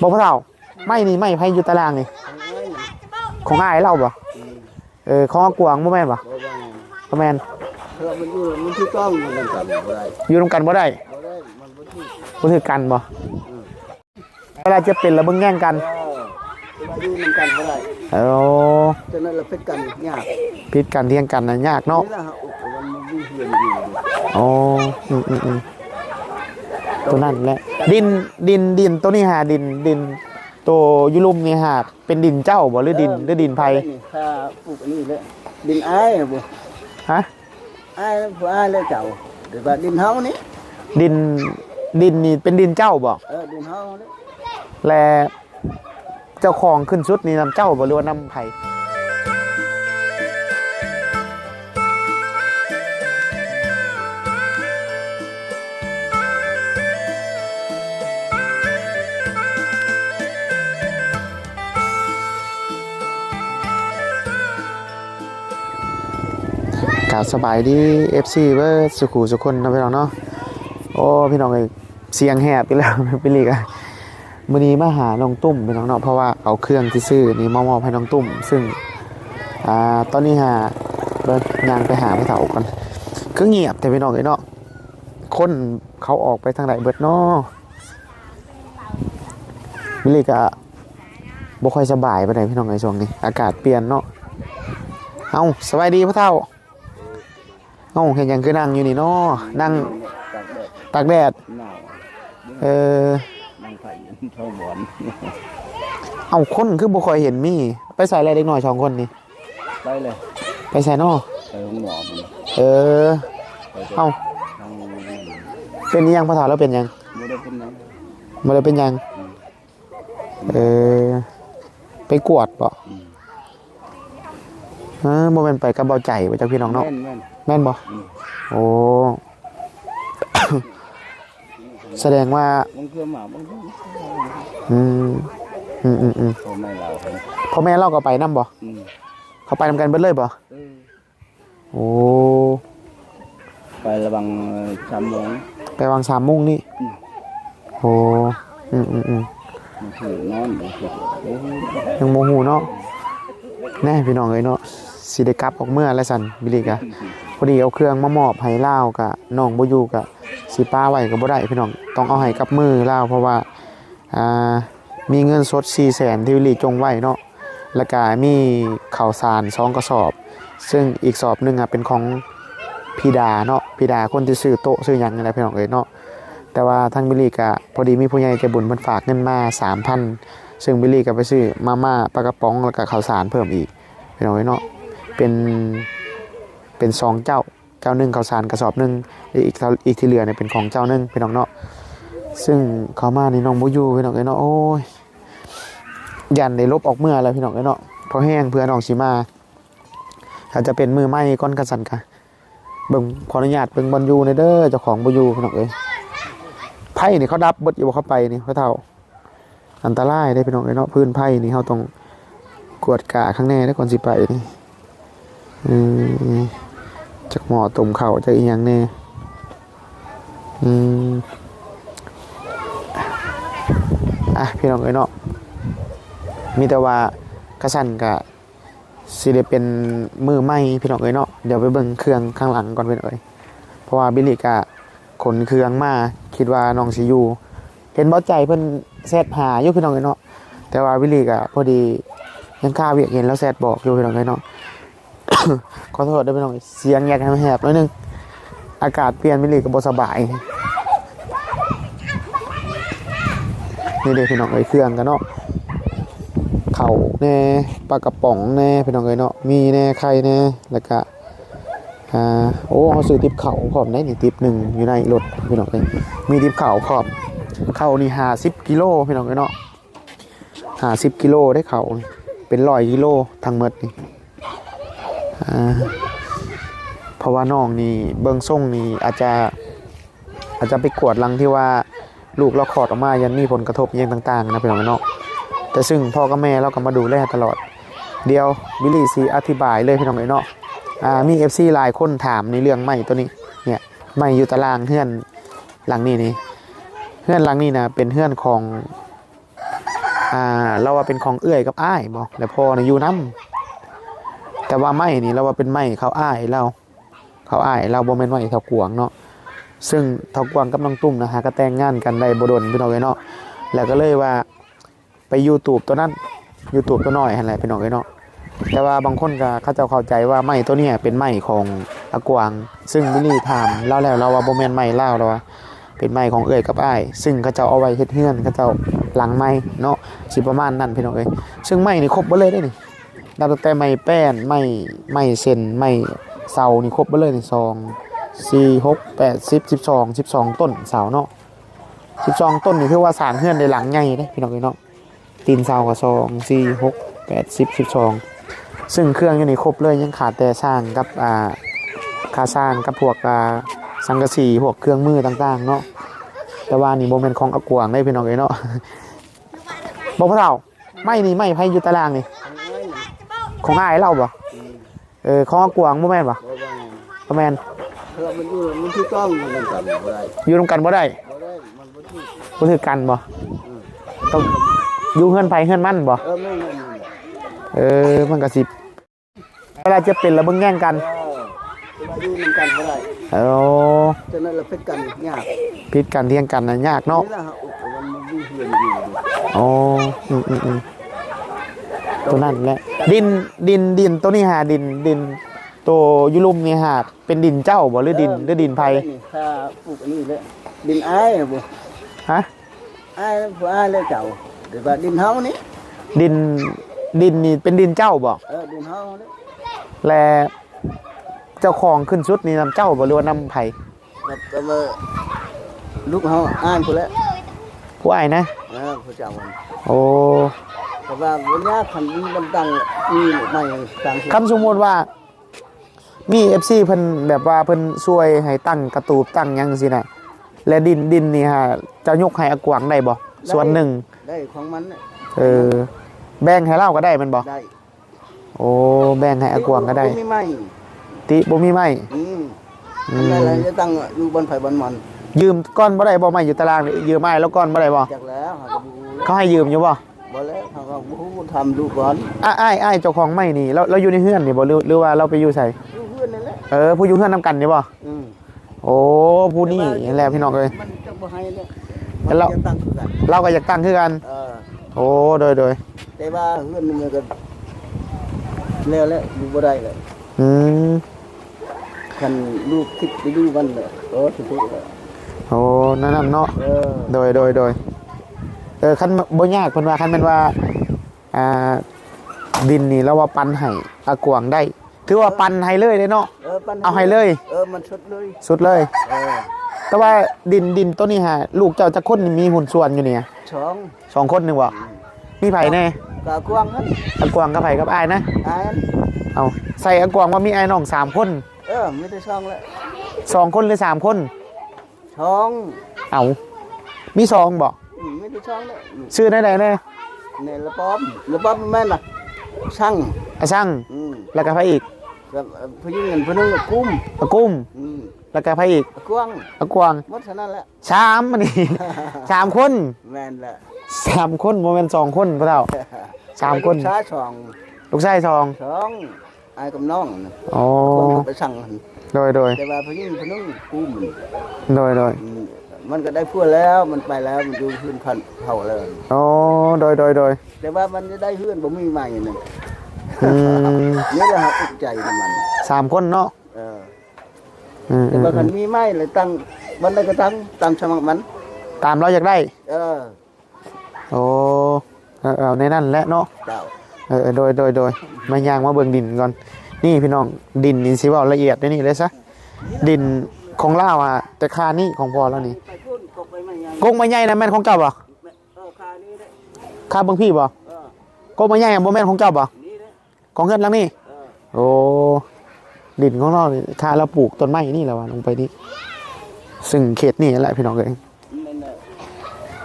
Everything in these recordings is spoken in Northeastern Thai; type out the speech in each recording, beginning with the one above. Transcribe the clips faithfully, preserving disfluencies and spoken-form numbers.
บ่พ่อเฒ่า ไม้นี่ไม้ไผอยู่ตารางนี่ ของอ้ายเล่าบ่ เออ ของอากวางบ่แม่นบ่ บ่ว่า บ่แม่น เพื่อมันอยู่มันถือกล้องมันกันบ่ได้ อยู่นำกันบ่ได้ บ่ได้มันบ่ถือ บ่ถือกันบ่ เวลาจะเป็นแล้วเบิ่งแย่งกัน เออเวลาอยู่นำกันบ่ได้ เออ ฉะนั้นเราผิดกันยาก ผิดกันเถียงกันน่ะยากเนาะ นี่แหละฮะ โอ้โห มันมีเฮือนอยู่ อ๋อ อืมอืมอืม ตัวนั้นแหละ ดิน ดิน ดินตัวนี้หาดิน ดิน ตัวอยู่ลุ่มนี่หาเป็นดินเจ้าบ่หรือดิน เออ หรือดินไผ นี่ถ้าปลูกอันนี้แหละ ดินอ้ายบ่ ฮะ อ้ายผู้อ้ายและเจ้า หรือว่าดินเฮานี่ ดิน ดินนี่เป็นดินเจ้าบ่ เออ ดินเฮานี่ และเจ้าของขึ้นสุดนี่นำเจ้าบ่หรือว่านำไผ กราบสบายดี เอฟซี เบิดสุขุสุคนเนาะพี่น้องเนาะ โอ้ พี่น้องเอ้ย เสียงแหบอีกแล้ว พี่ลีกอะ มื้อนี้มาหาน้องตุ้มพี่น้องเนาะ เพราะว่าเอาเครื่องที่ซื้อนี่มามอบให้น้องตุ้ม ซึ่ง อ่า ตอนนี้หา เบิ่ง ย่างไปหาพ่อเฒ่าก่อน คือเงียบแท้พี่น้องเอ้ยเนาะ คนเขาออกไปทางใดเบิดเนาะ พี่ลีกอะ บ่ค่อยสบายปานใดพี่น้องเอ้ย ช่วงนี้ อากาศเปลี่ยนเนาะ เอ้า สบายดีพ่อเฒ่า เอ้า เฮ็ดหยังคือนั่งอยู่นี่เนาะ นั่ง ตากแดด ตากแดด หนาว เออ นั่งไผอยู่เทิงบ่อน เอ้า คนคือบ่ค่อยเห็นมี ไปไสแล้วเด็กน้อยสองคนนี่ ไปเลย ไปไสเนาะ ไปโรงหมอมัน เออ ไป เอ้า ทางโรงหมอ เป็นอีหยังพ่อเฒ่า แล้วเป็นหยัง บ่ได้เป็นหยัง บ่ได้เป็นหยัง อืม เออ ไปกวดบ่ อืม เออ บ่แม่นไปกับเบาใจบ่จักพี่น้องเนาะ แม่นๆ แม่นบ่ อืม โอ้ แสดงว่า บางเทื่อมา บางเทื่อ อืม อืม อืม อืม พ่อแม่เรา พ่อแม่เราก็ไปนำบ่ อืม เขาไปนำกันเบิดเลยบ่ เออ โอ้ ไประหว่าง เอ่อ สามโมง ไปวางสามโมงนี่ อืม โอ้ อืม อืม อืม มันคือนอน โอ้โห ยังบ่ฮู้เนาะ แน่พี่น้องเอ้ยเนาะ สิได้กลับออกเมือแล้วซั่น พี่ลีกอะ พอดีเอาเครื่องมามอบให้ลาวกะ น้องบ่อยู่กะ สิปะไว้กะบ่ได้พี่น้อง ต้องเอาให้กับมือลาว เพราะว่า อ่า มีเงินสดสี่แสนที่พี่ลีจงไว้เนาะ แล้วกะมีข้าวสารสองกระสอบ ซึ่งอีกสอบหนึ่งอะเป็นของพี่ดาเนาะ พี่ดาคนที่ซื้อโต๊ะซื้อหยังนี่แหละพี่น้องเอ้ยเนาะ แต่ว่าทางพี่ลีกะพอดีมีผู้ใหญ่ใจบุญเพิ่นฝากเงินมาสามพัน ซึ่งพี่ลีกะไปซื้อมาม่าปลากระป๋องแล้วกะข้าวสารเพิ่มอีกพี่น้องเอ้ยเนาะ เป็น เป็นสองเจ้า เจ้าหนึ่งข้าวสารกระสอบหนึ่ง อีกเท่า อีกที่เหลือเนี่ยเป็นของเจ้าหนึ่งพี่น้องเนาะ ซึ่งเขามานี่น้องบ่อยู่พี่น้องเอ้ยเนาะ โอ้ย ย่านได้หลบออกเมือแล้วพี่น้องเอ้ยเนาะ พอแฮงเพื่อน้องสิมา อาจจะเป็นมื้อใหม่ก่อนคันซั่นกะ เบิ่ง ขออนุญาตเบิ่งบ่อนอยู่แหน่เด้อ เจ้าของบ่อยู่พี่น้องเอ้ย ไผนี่เขาดับเบิดอยู่บ่ เข้าไปนี่พ่อเฒ่า อันตรายเด้พี่น้องเอ้ยเนาะ พื้นไผนี่เฮาต้องกวดกาคักแน่เด้อก่อนสิไปนี่ เออ จักหม้อต้มข้าว จักอีหยังแน่ อืม อ่ะ พี่น้องเอ้ยเนาะ มีแต่ว่าคันซั่นกะ สิได้เป็นมื้อใหม่พี่น้องเอ้ยเนาะ เดี๋ยวไปเบิ่งเครื่องข้างหลังก่อนพี่น้องเอ้ย เพราะว่าพี่ลีกะขนเครื่องมา คิดว่าน้องสิอยู่ เห็นเบาใจเพิ่นแชทหาอยู่พี่น้องเอ้ยเนาะ แต่ว่าพี่ลีกะพอดียังคาเวียก เห็นแล้วแชทบอกอยู่พี่น้องเอ้ยเนาะ ขอโทษเด้อพี่น้อง เสียงอยากแหบๆหน่อยหนึ่ง อากาศเปลี่ยน พี่ลีกะบ่สบาย นี่เด้พี่น้องเอ้ย เครื่องกะเนาะ ข้าวแหน่ ปลากระป๋องแหน่พี่น้องเอ้ยเนาะ มีแหน่ ไข่แหน่ แล้วกะ อ่า โอ้ เฮาซื้อติบข้าวพร้อมได้นี่ ติบหนึ่งอยู่ในรถพี่น้องเอ้ย มีติบข้าวพร้อม ข้าวนี่ห้าสิบกิโลพี่น้องเอ้ยเนาะ ห้าสิบกิโลเด้ข้าวนี่ เป็นร้อยกิโลทั้งหมดนี่ อ่า เพราะว่าน้องนี่เบิ่งทรงนี่อาจจะ อาจจะไปกวดหลังที่ว่าลูกลาวคลอดออกมา ย่านมีผลกระทบอิหยังต่างๆนะพี่น้องเนาะ แต่ซึ่งพ่อกับแม่ลาวกะมาดูแลตลอด เดี๋ยวพี่ลีสิอธิบายเลยพี่น้องเอ้ยเนาะ อ่า มี เอฟซี หลายคนถามในเรื่องไม้ตัวนี้ เนี่ย ไม้อยู่ตารางเฮือนหลังนี้นี่ เฮือนหลังนี้นะเป็นเฮือนของ อ่า ลาวว่าเป็นของเอื้อยกับอ้ายบ่ แล้วพ่อน่ะอยู่นำ แต่ว่าไม้นี่ลาวว่าเป็นไม้เขาอ้ายลาว เขาอ้ายลาว บ่แม่นไม้เฒ่ากวางเนาะ ซึ่งเฒ่ากวางกับน้องตุ้มนะ หากะแต่งงานกันได้บ่ดนพี่น้องเอ้ยเนาะ แล้วก็เลยว่าไป YouTube ตัวนั้น YouTube ตัวน้อยหั่นแหละพี่น้องเอ้ยเนาะ แต่ว่าบางคนก็เขาเจ้าเข้าใจว่าไม้ตัวเนี้ยเป็นไม้ของอากวาง ซึ่งมิลลี่ถามลาวแล้ว ลาวว่าบ่แม่นไม้ลาว ลาวว่าเป็นไม้ของเอื้อยกับอ้าย ซึ่งเขาเจ้าเอาไว้เฮ็ดเฮือน เขาเจ้าหลังไม้เนาะ สิประมาณนั้นพี่น้องเอ้ย ซึ่งไม้นี่ครบเบิดเลยเด้นี่ นับตั้งแต่ไม้แป้น ไม้ ไม้เส้น ไม้เสานี่ครบเบิดเลยนี่ สอง สี่ หก แปด สิบ สิบสอง สิบสองต้นเสาเนาะ สิบสองต้นนี่ถือว่าสร้างเฮือนได้หลังใหญ่เด้พี่น้องเอ้ยเนาะ ตีนเสาก็ สอง สี่ หก แปด สิบ สิบสอง ซึ่งเครื่องอยู่นี่ครบเลย ยังขาดแต่ซางกับ อ่า ค่าซางกับพวก อ่า สังกะสี พวกเครื่องมือต่างๆเนาะ แต่ว่านี่บ่แม่นของอากวางเด้พี่น้องเอ้ยเนาะ บ่พ่อเฒ่า ไม้นี่ไม้ไผอยู่ตารางนี่ ของอ้ายลาวบ่ เออ ของอากวางบ่แม่นบ่ บ่แม่น บ่แม่น เออ มันอยู่ มันถือกล้อง มันกันบ่ได้ อยู่นำกันบ่ได้ บ่ได้ มันบ่ถืก บ่ถืกกันบ่ อืม ต้องอยู่เฮือนไผเฮือนมันบ่ เออ แม่นๆๆ เออ มันก็สิ เวลาจะเป็นแล้วเบิ่งแย่งกัน เออ เวลาอยู่นำกันบ่ได้ เออ ฉะนั้นละผิดกันยาก ผิดกันเถียงกันน่ะยากเนาะ นี่ล่ะฮะ มันมีเฮือนอยู่ อ๋อ อืมๆๆ ตัวนั้นแหละ ดิน ดิน ดินตัวนี้หา ดิน ดิน ตัวอยู่ลุ่มนี่หา เป็นดินเจ้าบ่ หรือดิน เออ หรือดินไผ นี่ ถ้าปลูกอันนี้แหละ ดินอ้ายน่ะบ่ ฮะ อ้าย ผู้อ้ายและเจ้า เดี๋ยวว่าดินเฮานี่ ดิน ดินนี่เป็นดินเจ้าบ่ เออ ดินเฮานี่ และเจ้าของขึ้นสุดนี่นำเจ้าบ่ หรือว่านำไผ ครับ แต่ว่าลูกเฮาอ้ายผู้นแหละ ผู้อ้ายนะ เออ ผู้เจ้ามัน โอ้ แต่ว่าบ่ยาก คันมีลำตัง มีไม้ตัง คันสมมุติว่า มี เอฟซี เพิ่นแบบว่าเพิ่นช่วยให้ตั้งกระตูบตั้งหยังซี่นะ และดิน ดินนี่ฮะ เจ้ายกให้อากวางได้บ่ ได้ ส่วนหนึ่ง ได้ของมันน่ะ เออ แบ่งให้ลาวก็ได้แม่นบ่ ได้ โอ้ แบ่งให้อากวางก็ได้ บ่มีไม้ ติบ่มีไม้ อืม อืม อันใดล่ะจะตั้งอยู่บ่อนไผบ่อนมัน ยืมก่อนบ่ได้บ่ ไม้อยู่ตารางนี่ ยืมอ้ายลาวก่อนบ่ได้บ่ จักแล้ว หาก็บ่ฮู้ เขาให้ยืมอยู่บ่ บ่แล้ว เขาก็บ่ฮู้ ถามดูก่อน อ้าย อ้าย อ้ายเจ้าของไม้นี่ ลาว ลาวอยู่ในเฮือนนี่บ่ หรือ หรือว่าลาวไปอยู่ไส อยู่เฮือนนั่นแหละ เออ ผู้อยู่เฮือนนำกันนี่บ่ อืม โอ้ ผู้นี้แหละพี่น้องเอ้ย มันจะบ่ให้แล้ว แต่ลาว มันจะตั้งคือกัน ลาวก็อยากตั้งคือกัน เออ โอ้ โดย โดย แต่ว่าเฮือนมันก็แล้วแหละ อยู่บ่ได้แล้ว อืม คันลูกคิดไปอยู่มันแหละ โอ้ สิทุกข์แล้ว โอ้ นั่นน่ะเนาะ เออ โดย โดย โดย เออ คันบ่ยาก เพิ่นว่า คันแม่นว่า อ่า ดินนี่ลาวว่าปันให้อากวางได้ ถือว่าปันให้เลยเด้เนาะ เออ ปันให้ เอาให้เลย เออ มันสุดเลย สุดเลย เออ แต่ว่าดิน ดินตัวนี้ฮะ ลูกเจ้าจักคนนี่มีหุ้นส่วนอยู่เนี่ย สอง สองคนนี่บ่ อืม มีไผแน่ ก็อากวางหั่น อากวางกับไผ กับอ้ายนะ อ้ายหั่น เอา ใส่อากวางว่ามีอ้ายน้องสามคน เออ มีแต่สองแหละ สองคนหรือสามคน สอง เอา มีสองบ่ อืม มีแต่สองแหละ อืม ชื่อแนวใดแน่ นี่ละป้อม ละป้อมแม่นล่ะ ช่าง อาช่าง อืม แล้วก็ไผอีก กับ เอ่อ ผู้หญิงอันผู้หนึ่งน่ะกุ้ม อากุ้ม อืม แล้วก็ไผอีก อากวาง อากวาง หมดเท่านั้นแหละ สามอันนี้ สามคน แม่นแหละ สามคน บ่แม่นสองคนพ่อเฒ่า สามคน ลูกชายสอง ลูกชายสอง สอง อ้ายกับน้องน่ะ อ๋อ คนก็ไปสั่งหั่น โดย โดย แต่ว่าผู้หญิงผู้หนึ่งกู้มัน โดย โดย อืม มันก็ได้ผัวแล้ว มันไปแล้ว มันอยู่เฮือนเขาแล้ว อ๋อ โดย โดย โดย แต่ว่ามันจะได้เฮือนบ่มีใหม่นั่น อืม นี่แหละครับ อุกใจมัน สามคนเนาะ เออ อืม แต่ว่า อืม คันมีใหม่เลยตั้ง วันใดก็ตั้ง ตามสมัครมัน ตามเราอยากได้ เออ โอ้ เออ เอาในนั้นแหละเนาะ เจ้า เออ เออ โดย โดย โดย มาย่างมาเบิ่งดินก่อน นี่พี่น้อง ดินนี่สิเว้าละเอียดได้นี่เลยซะ ดินของลาวอะ แต่คานี่ของพ่อแล้วนี่ ไปพุ่น กกใบไม้ใหญ่ กกไม้ใหญ่นะแม่นของเจ้าบ่ เออ คานี่แหละ คาเบิ่งพี่บ่ เออ กกไม้ใหญ่อะบ่แม่นของเจ้าบ่ นี่แหละ ของเฮือนหลังนี้ เออ โอ้ ดินของเรานี่ ถ้าเราปลูกต้นไม้นี่แหละว่าลงไปนี่ ซึ่งเขตนี่แหละพี่น้องเอ้ย นั่นแหละ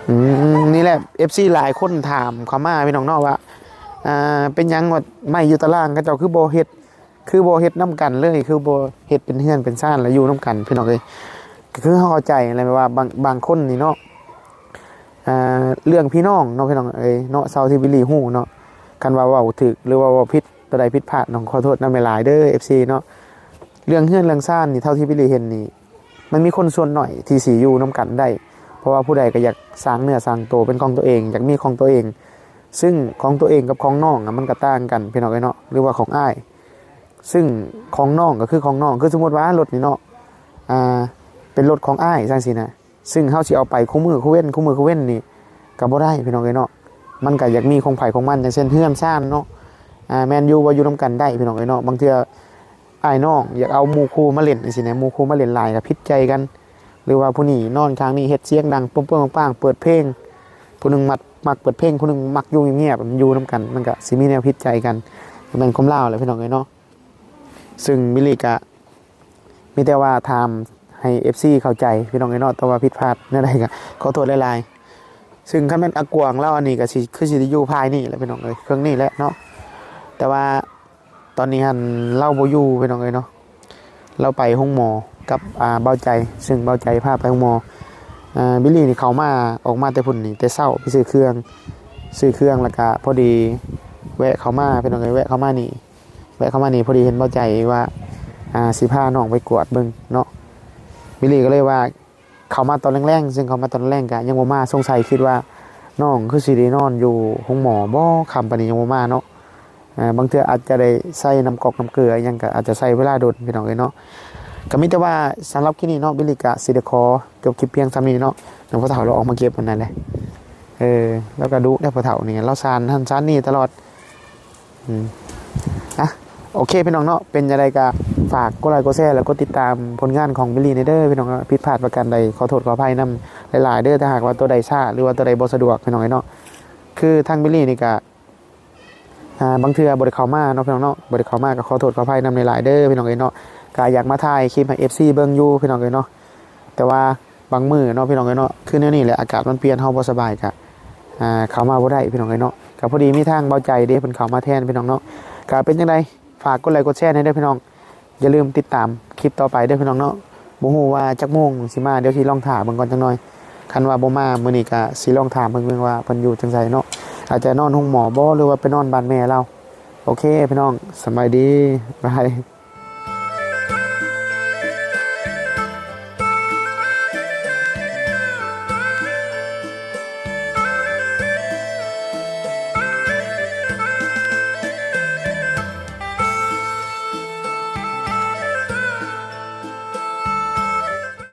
อืม นี่แหละ เอฟซี หลายคนถามเข้ามาพี่น้องเนาะว่า อ่า เป็นหยังว่าไม้อยู่ตาราง เขาเจ้าคือบ่เฮ็ด คือบ่เฮ็ดนำกันเลย คือบ่เฮ็ดเป็นเฮือนเป็นซานแล้วอยู่นำกันพี่น้องเอ้ย ก็คือเฮาเข้าใจแหละว่าบาง บางคนนี่เนาะ อ่าเรื่องพี่น้องเนาะพี่น้องเอ้ยเนาะ เท่าที่บิลลี่ฮู้เนาะ คันว่าเว้าถูกหรือว่าเว้าผิดตัวใดผิดพลาดน้องขอโทษนำหลายๆเด้อ เอฟซี เนาะ เรื่องเฮือนเรื่องซานนี่ เท่าที่บิลลี่เห็นนี่ มันมีคนส่วนน้อยที่สิอยู่นำกันได้ เพราะว่าผู้ใดก็อยากสร้างเนื้อสร้างตัวเป็นของตัวเอง อยากมีของตัวเอง ซึ่งของตัวเองกับของน้องอะมันก็ต่างกันพี่น้องเอ้ยเนาะ หรือว่าของอ้าย ซึ่งของน้องก็คือของน้อง คือสมมุติว่ารถนี่เนาะ อ่า เป็นรถของอ้ายจั่งซี้นะ ซึ่งเฮาสิเอาไปคู่มื้อคู่เว็น คู่มื้อคู่เว็นนี่ก็บ่ได้พี่น้องเอ้ยเนาะ มันก็อยากมีของไผของมัน อย่างเช่นเฮือนซานเนาะ อ่า แม่นอยู่ว่าอยู่นำกันได้พี่น้องเอ้ยเนาะ บางเทื่ออ้ายน้องอยากเอาหมู่คู่มาเล่นจั่งซี้นะ หมู่คู่มาเล่นหลายก็ผิดใจกัน หรือว่าผู้นี้นอนข้างนี้เฮ็ดเสียงดังโป้งๆปังๆ เปิดเพลง ผู้หนึ่งมัก มักเปิดเพลง ผู้หนึ่งมักอยู่เงียบๆ มันอยู่นำกัน มันก็สิมีแนวผิดใจกัน ก็แม่นความลาวแหละพี่น้องเอ้ยเนาะ ซึ่งบิลลี่ก็มีแต่ว่าถามให้ เอฟซี เข้าใจพี่น้องเอ้ยเนาะ แต่ว่าผิดพลาดแนวใดก็ขอโทษหลายๆ ซึ่งคันแม่นอากวางลาวอันนี้ก็สิ คือสิได้อยู่ภายนี่แหละพี่น้องเอ้ย เครื่องนี้แหละเนาะ แต่ว่าตอนนี้หั่นลาวบ่อยู่พี่น้องเอ้ยเนาะ ลาวไปโรงหมอกับ อ่า เบาใจ ซึ่งเบาใจพาไปโรงหมอ อ่า บิลลี่นี่เข้ามา ออกมาแต่พุ้นนี่ แต่เช้าไปซื้อเครื่อง ซื้อเครื่องแล้วก็พอดีแวะเข้ามาพี่น้องเอ้ย แวะเข้ามานี่ แวะเข้ามานี่พอดีเห็นเบาใจว่า อ่า สิพาน้องไปกวดเบิ่งเนาะ บิลลี่ก็เลยว่าเข้ามาตอนแลงๆ ซึ่งเข้ามาตอนแลงก็ยังบ่มา สงสัยคิดว่าน้องคือสิได้นอนอยู่โรงหมอบ่ ค่ำปานนี้ยังบ่มาเนาะ อ่า บางเทื่ออาจจะได้ใส่น้ำก๊อกน้ำเกลืออิหยังก็อาจจะใช้เวลาโดนพี่น้องเอ้ยเนาะ ก็มีแต่ว่าสำหรับคลิปนี้เนาะ บิลลี่ก็สิได้ขอจบคลิปเพียงส่ำนี้เนาะ น้องพ่อเฒ่าลาวออกมาเก็บมันนั่นแหละ เออ ลาวก็ดุเด้อพ่อเฒ่านี่ ลาวซ่านหั่นซ่านนี่ตลอด อืม อ่ะ โอเคพี่น้องเนาะ เป็นจั่งใดก็ฝากกดไลค์กดแชร์แล้วกดติดตามผลงานของบิลลี่แหน่เด้อพี่น้องเนาะ ผิดพลาดประการใดขอโทษขออภัยนำหลายๆเด้อ ถ้าหากว่าตัวใดช้าหรือว่าตัวใดบ่สะดวกพี่น้องเอ้ยเนาะ คือทางบิลลี่นี่ก็ อ่า บางเทื่อบ่ได้เข้ามาเนาะพี่น้องเนาะ บ่ได้เข้ามาก็ขอโทษขออภัยนำหลายๆเด้อพี่น้องเอ้ยเนาะ ก็อยากมาถ่ายคลิปให้ เอฟซี เบิ่งอยู่พี่น้องเอ้ยเนาะ แต่ว่าบางมื้อเนาะพี่น้องเอ้ยเนาะ คือแนวนี้แหละ อากาศมันเปลี่ยน เฮาบ่สบายก็ อ่า เข้ามาบ่ได้พี่น้องเอ้ยเนาะ ก็พอดีมีทางเบาใจเด้ เพิ่นเข้ามาแทนพี่น้องเนาะ ก็เป็นจั่งใด ฝากกดไลค์กดแชร์แหน่เด้อพี่น้อง อย่าลืมติดตามคลิปต่อไปเด้อพี่น้องเนาะ บ่ฮู้ว่าจักโมงสิมา เดี๋ยวสิลองถ่าเบิ่งก่อนจักหน่อย คันว่าบ่มามื้อนี้ก็สิลองถามเพิ่นเบิ่งว่าเพิ่นอยู่จั่งใดเนาะ อาจจะนอนโรงหมอบ่ หรือว่าไปนอนบ้านแม่ลาว โอเคพี่น้อง สำบายดี บาย